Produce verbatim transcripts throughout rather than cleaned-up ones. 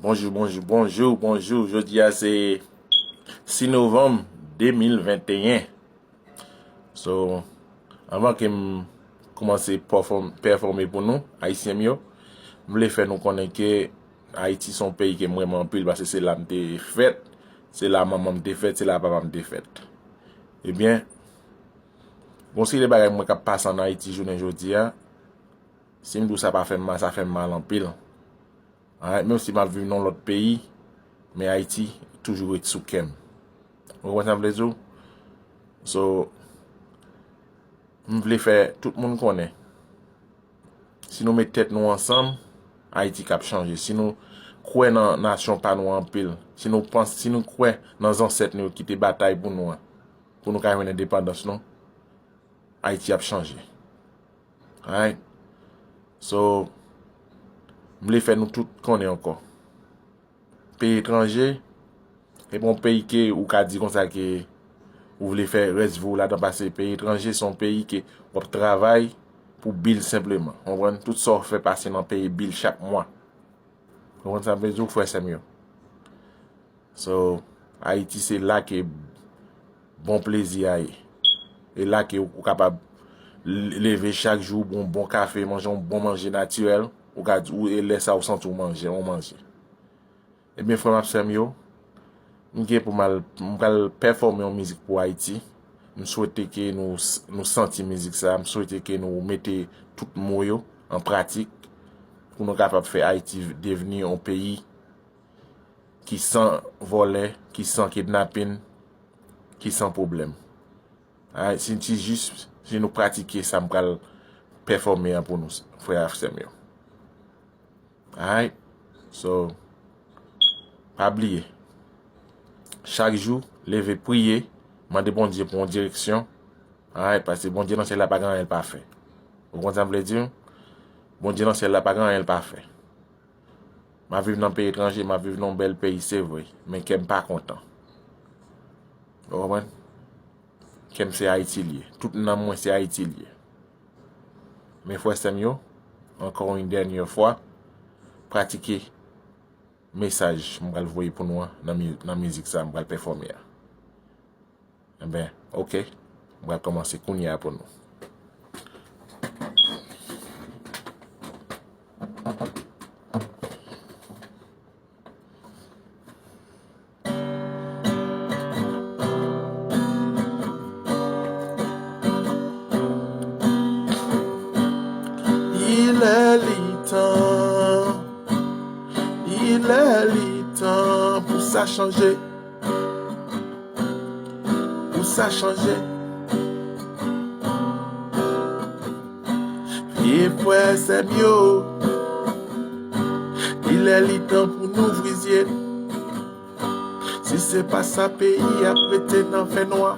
Bonjou, bonjou, bonjou, bonjou. Jodi a se sis novanm de mil venteyen. So, anvan ke m kòmanse pèfòm-, pèfòme pou nou, Ayisyen m yo, m vle fè nou konnen ke Ayiti se yon peyi ke m renmen anpil paske se la m te fèt, se la manman m te fèt, se la papa m te fèt. Ebyen, gon seri de bagay mwen k ap pase ann Ayiti jounen jodi a, si m di w sa pa fè m mal, sa fè m mal anpil. Alright, menm si m ap viv nan lòt peyi, men Ayiti toujou ret sou kè m. Ou konprann sa m vle di w? So, m vle fè tout moun konnen, si nou met tèt nou ansanm, Ayiti k ap chanje. Si nou kwè nan nasyon pa nou anpil, si nou panse, si nou kwè nan zansèt nou yo ki te batay pou nou an, pou nou ka jwenn endepandans nou, Ayiti ap chanje. Alright? So, m vle fè nou tout konnen ankò. Peyi etranje, se pa yon peyi ke ou ka di konsa ke ou vle fè rès vi w ladan, paske peyi etranje se yon peyi ke w ap travay pou bil senpleman. Ou konprann? Tout sa w fè pase nan peyi bil chak mwa. Ou konprann sa m vle di w, frè sè m yo? So, Ayiti se la ke bon plezi a ye. E la ke ou kapab l-, leve chak jou, bwè yon bon kafe, manje yon bon manje natirèl, ou ka di, ou, e lè sa ou santi w manje, yon manje. Ebyen, frè m ak sè m yo, m gen pou m al, m pral pèfòme yon mizik pou Ayiti. M swete ke nou s-, nou santi mizik sa, m swete ke nou mete tout mo yo an pratik pou nou kapab fè Ayiti devni yon peyi ki san vòlè, ki san kidnapin, ki san pwoblèm. Alright, si, si jis, si nou pratike sa m pral pèfòme an pou nou, frè ak sè m yo. Alright? So, pa bliye, chak jou, leve priye, mande Bondye pou yon direksyon. Alright? Paske Bondye nan syèl la pa gen anyen l pa fè. Ou konprann sa m vle di w? Bondye nan syèl la pa gen anyen l pa fè. M ap viv nan peyi etranje, m ap viv nan yon bèl peyi, se vre, men kè m pa kontan. Ou konprann? Kè m se Ayiti l ye. Tout nanm mwen se Ayiti l ye. Men frè sè m yo, ankò yon dènyè fwa, pratike mesaj m pral voye pou nou an nan mi-, nan mizik sa m pral pèfòme a. Enben, oke. M pral kòmanse kounye a pou nou. Li lè, li tan, li lè, li tan pou sa chanje. Pou sa chanje. Vye frè sè m yo, li lè li tan pou n ouvri zye n. Si se pa sa, peyi ap rete nan fènwa.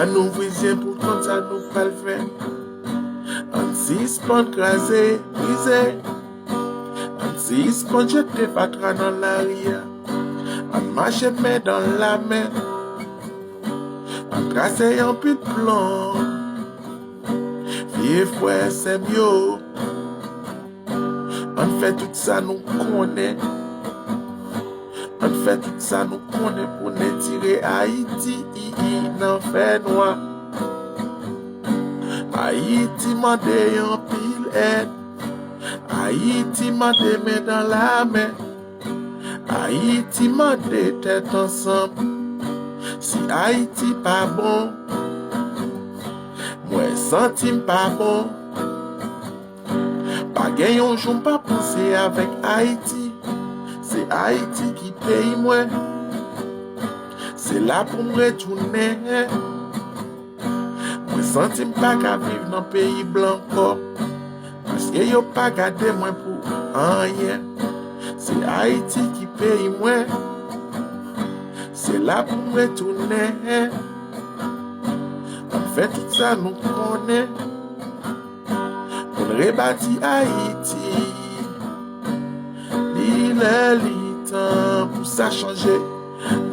Ann ouvri zye n pou konn sa nou pral fè. Ann sispann kraze, brize. Ann sispann jete fatra nan lari a. Ann mache men dan lamen. Ann trase anpil plan. Vye frè sè m yo, ann fè tout sa nou konnen. Ann fè tout sa nou konnen pou n retire Ayiti nan fènwa. Ayiti mande anpil èd. Ayiti mande men dan lamen. Ayiti mande tèt ansanm. Si Ayiti pa bon, mwen santi m pa bon. Pa gen yon jou m pa panse avèk Ayiti. Se Ayiti ki peyi mwen. Se la pou m retounen. Mwen santi m pa ka viv nan peyi blan ankò, paske yo pa gade mwen pou anyen. Se Ayiti ki peyi mwen, se la pou m retounen. Ann fè tout sa nou konnen pou n rebati Ayiti. Li lè, li tan pou sa chanje.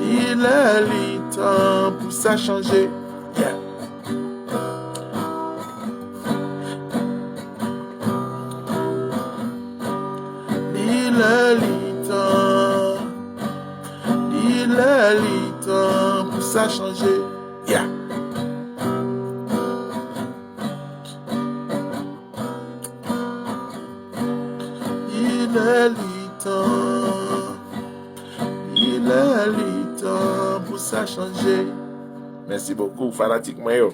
Li lè, li tan pou sa chanje. Yeah. Li lè, li tan sa chanje. Yeah. Il est le temps, il est le temps pou sa chanje. Mèsi bokou, fanatik mwen yo.